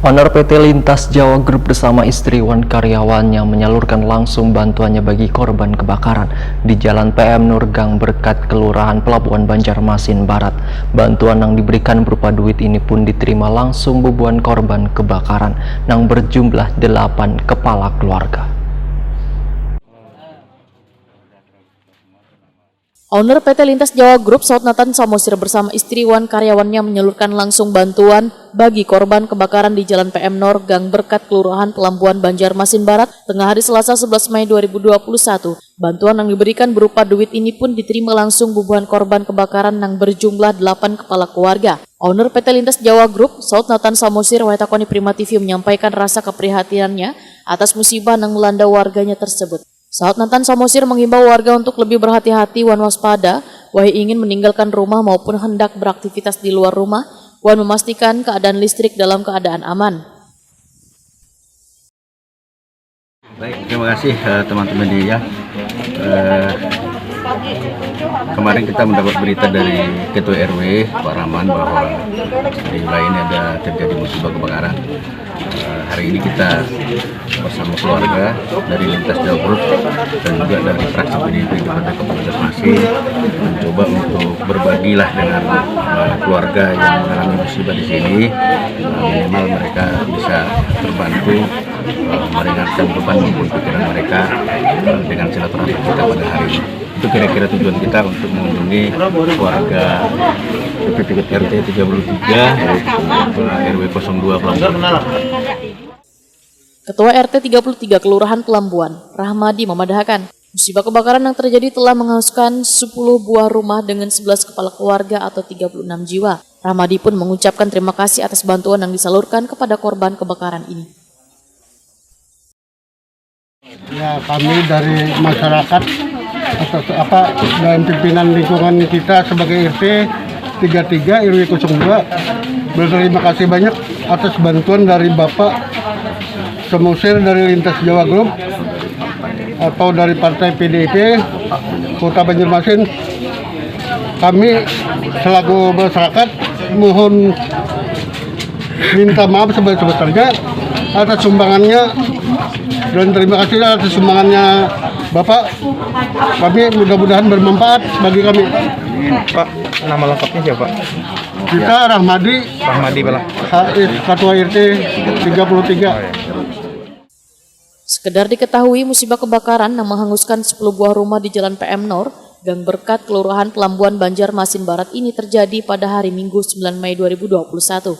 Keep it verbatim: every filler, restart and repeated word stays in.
Owner P T Lintas Jawa Group bersama istri wan karyawannya menyalurkan langsung bantuannya bagi korban kebakaran di Jalan P M Nur, Gang Berkat, Kelurahan Pelabuhan, Banjarmasin Barat. Bantuan yang diberikan berupa duit ini pun diterima langsung bubuhan korban kebakaran yang berjumlah delapan kepala keluarga. Owner P T Lintas Jawa Group, Saud Nathan Samosir, bersama istri wan karyawannya menyalurkan langsung bantuan bagi korban kebakaran di Jalan P M Nor, Gang Berkat, Kelurahan Pelambuan, Banjarmasin Barat, tengah hari Selasa sebelas Mei dua ribu dua puluh satu. Bantuan yang diberikan berupa duit ini pun diterima langsung bubuhan korban kebakaran yang berjumlah delapan kepala keluarga. Owner P T Lintas Jawa Group, Saud Nathan Samosir, wayatakoni Prima T V, menyampaikan rasa keprihatinannya atas musibah yang melanda warganya tersebut. Saud Nathan Samosir mengimbau warga untuk lebih berhati-hati wan waspada, wahai ingin meninggalkan rumah maupun hendak beraktivitas di luar rumah, wan memastikan keadaan listrik dalam keadaan aman. Baik, terima kasih eh, teman-teman media. Eh, kemarin kita mendapat berita dari Ketua R W, Pak Rahman, bahwa di wilayah ini ada terjadi musibah kebakaran. Eh, hari ini kita bersama keluarga dari Lintas Jawa Group dan juga dari fraksi P D I P di Kota Kabupaten Masih mencoba untuk berbagilah dengan eh, keluarga yang mengalami musibah di sini. Eh, minimal mereka bisa terbantu eh, meringankan beban maupun pikiran mereka eh, dengan silaturahmi kita pada hari ini. Itu kira-kira tujuan kita untuk mengunjungi warga R T tiga puluh tiga, R W kosong dua Pelambuan. Ketua R T tiga puluh tiga Kelurahan Pelambuan, Rahmadi, memadahakan, musibah kebakaran yang terjadi telah menghanguskan sepuluh buah rumah dengan sebelas kepala keluarga atau tiga puluh enam jiwa. Rahmadi pun mengucapkan terima kasih atas bantuan yang disalurkan kepada korban kebakaran ini. Ya, kami dari masyarakat atas apa dan pimpinan lingkungan kita sebagai R T tiga tiga R W kosong dua berterima kasih banyak atas bantuan dari Bapak Samosir dari Lintas Jawa Group atau dari Partai P D I P Kota Banjarmasin. Kami selaku masyarakat mohon minta maaf sebesar-besarnya atas sumbangannya dan terima kasih atas sumbangannya Bapak. Kami mudah-mudahan bermanfaat bagi kami. Pak, nama lengkapnya siapa? Kita Rahmadi, Rahmadi Bala. H S, Ketua R T tiga puluh tiga. Sekedar diketahui, musibah kebakaran yang menghanguskan sepuluh buah rumah di Jalan P M Nor, Gang Berkat, Kelurahan Pelambuan, Banjarmasin Barat ini terjadi pada hari Minggu, sembilan Mei dua ribu dua puluh satu.